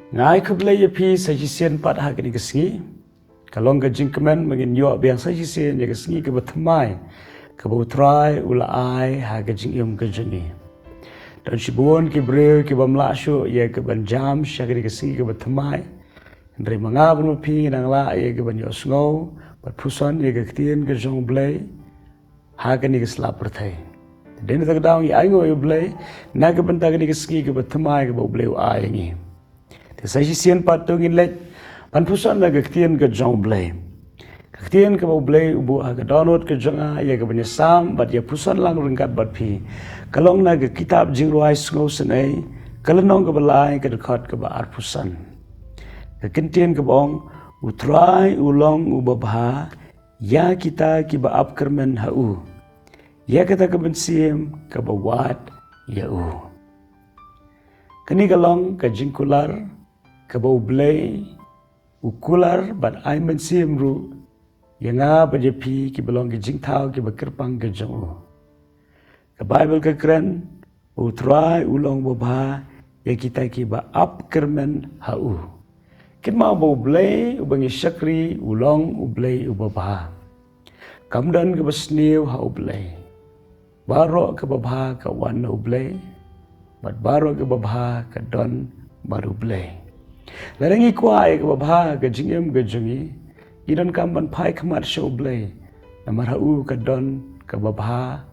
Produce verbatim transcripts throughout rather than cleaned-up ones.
Nga ai khublei ïa phi sa shisien pat ha kane ka sngi. Ka long ka jingkmen ba ngin ïoh biang sa shisien ïa ka sngi kaba thymmai kaba U Trai u la ai ha ka jingim ka jong ngi. Don shibun ki briew ki bym lah shuh ïa ka ban jam sha kane ka sngi kaba thymmai. Hynrei ma nga bad ma phi ngi nang lah ïa ka ban ïohsngew bad puson ïa ka ktien ka jong U Blei ha kane ka sla pyrthei. Te dei na kata ka daw ngi ainguh ïa U Blei na ka bynta kane ka sngi kaba thymmai kaba U Blei u ai ïa ngi. Te sa shisien pat to ngin leit ban puson na ka ktien ka jong U Blei. Ka ktien kaba U Blei u buh ha ka dohnud ka jong nga ïa ka ban ïasam bad ïa puson lang ryngkat bad phi ka long na ka kitab Jingrwai Sngewsynei, ka lynnong kaba lai, ka dkhot kaba arphew san. Ka ktien kaba ong, U Trai u long uba bha ïa kita kiba ap kyrmen ha u, ïa kata ka mynsiem kaba wad ïa u. Kane ka long ka jingkular kaba U Blei u kular bad ai mynsiem ruh ïa nga bad ïa phi kiba long ki jingthaw kiba kyrpang ka jong u. Ka Baibl ka kren, U Trai u long uba bha ïa kita kiba ap kyrmen ha u. Kynmaw ba U Blei uba ngi shakri u long U Blei uba bha. Kam don kaba sniew ha U Blei. Baroh kaba bha ka wan na U Blei, bad baroh kaba bha ka don bad U Blei. Lada ngi kwah ïa kaba bha ka jingim ka jong ngi, ngi donkam ban phai khmat sha U Blei. Namar ha u ka don kaba bha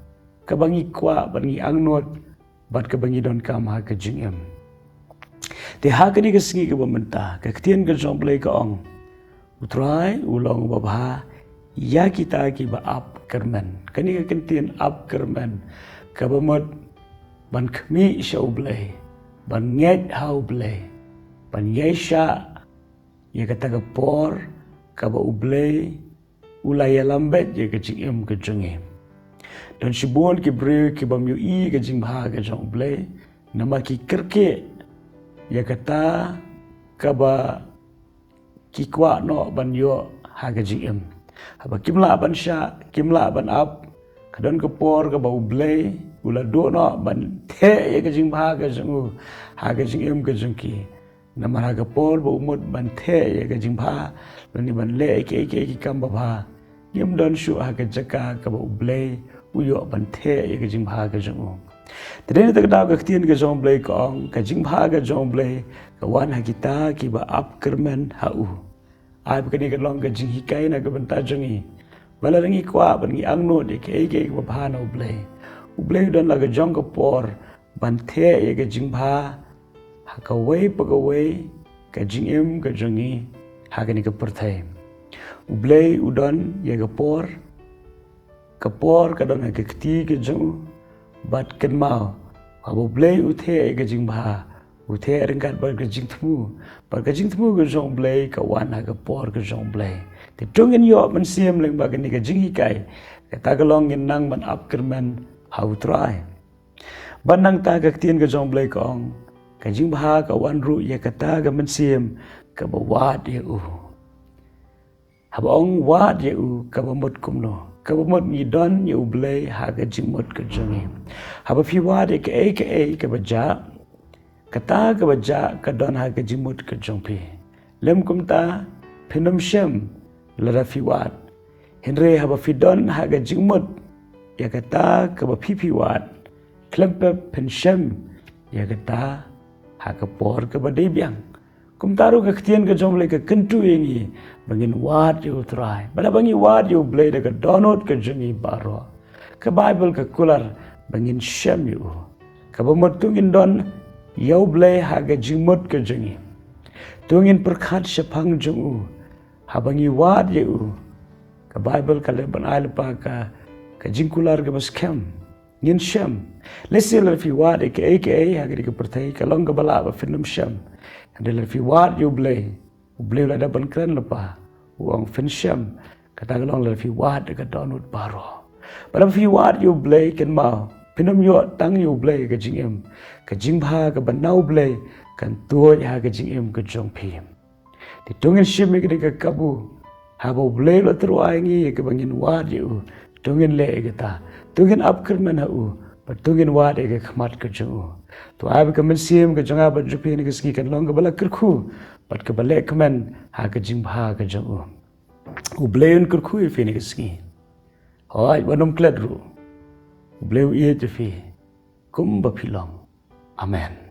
kaba ngi kwah bad ngi angnud bad kaba ngi donkam ha ka jingim. Te ha kane ka sngi kaba mynta ka ktien ka jong U Blei ka ong, U Trai u long uba bha ïa kita kiba ap kyrmen. Kane ka ktien ap kyrmen kaba mut ban khmih sha U Blei, ban ngeit ha U Blei, ban ïaishah ïa kata ka por kaba U Blei u la ïalam beit ïa ka jingim ka jong ngi. Don shibun ki briew ki bym ïohi ka jingbha ka jong U Blei namar ki kyrkieh ïa kata kaba ki kwah noh ban ïoh ha ka jingim. Haba kim lah ban shah, kim lah ban ap, ka don ka por kaba U Blei u la duh noh ban theh ïa ka jingbha ka jong u ha ka jingim ka jong ki. Namar ha ka por ba u mut ban theh ïa ka jingbha lane ban leh ïa kiei kiei ki kam babha, ngim don shuh ha ka jaka kaba U Blei u ïoh ban theh ïa ka jingbha ka jong u. Te dei na kata ka daw ka ktien ka jong U Blei ka ong, ka jingbha ka jong U Blei ka wan ha kita kiba ap kyrmen ha u. Ai ba kane ka long ka jinghikai na ka bynta jong ngi ba lada ngi kwah bad ngi angnud ïa kiei kiei kiba bha na U Blei, U Blei u don la ka jong ka por ban theh ïa ka jingbha ha kawei pa kawei ka jingim ka jong ngi ha kane ka pyrthei. U Blei u don ïa ka por, ka por ka don ha ka kti ka jong u. Bad kynmaw, haba U Blei u theh ïa ka jingbha, u theh ryngkat bad ka jingthmu, bad ka jingthmu ka jong U Blei ka wan ha ka por ka jong U Blei. Te to ngin ïoh mynsiem lyngba kane ka jinghikai, kata ka long ngin nang ban ap kyrmen ha U Trai. Bad nangta ka ktien ka jong U Blei ka ong, ka jingbha ka wan ruh ïa kata ka mynsiem kaba wad ïa u. Haba ong wad ïa u kaba mut kumno? Kaba mut ngi don ïa U Blei ha ka jingmut ka jong ngi. Haba phi wad ïa kaei kaei kaba jah, kata kaba jah ka don ha ka jingmut ka jong phi. Lym kumta, phin ym shem lada phi wad. Hynrei haba phi don ha ka jingmut ïa kata kaba phi phi wad, khlem pep phin shem ïa kata ha ka por kaba dei biang. Kumta ruh ka ktien ka jong U Blei ka kyntu ïa ngi ba ngin wad ïa U Trai. Bad haba ngi wad ïa U Blei da ka dohnud ka jong ngi baroh, ka Baibl ka kular ba ngin shem ïa u. Kaba mut to ngin don ïa U Blei ha ka jingmut ka jong ngi. To ngin pyrkhat shaphang jong u haba ngi wad ïa u. Ka Baibl ka leh ban ai lypa ka, ka jingkular kaba skhem. Ngin shem. Lehse lada phi wad ïa kaei kaei ha kane ka pyrthei, ka long kaba lah ba phin ym shem. Hynrei lada phi wad ïa U Blei, U Blei u la dep ban kren lypa, u ong phin shem. Kata ka long lada phi wad da ka dohnud baroh. Bad haba phi wad ïa U Blei, kynmaw, phin ym ïoh tang ïa U Blei ha ka jingim. Ka jingbha kaba na U Blei kan tuid ha ka jingim ka jong phi. Te to ngin shim ïa kane ka kabu. Haba U Blei u la tyrwa ïa ngi ïa kaba ngin wad ïa u, to ngin leh ïa kata. To ngin ap kyrmen ha u. bad to ngin wad ïa ka khmat ka jong u. To ai ba ka mynsiem ka jong nga bad jong phi ha kane ka sngi kan long kaba la kyrkhu bad kaba leh kmen ha ka jingbha ka jong u. U Blei un kyrkhu ïa phi ha kane ka sngi. Hooid, wat nym klet ruh. U Blei u ïeit ïa phi kumba phi long. Amen.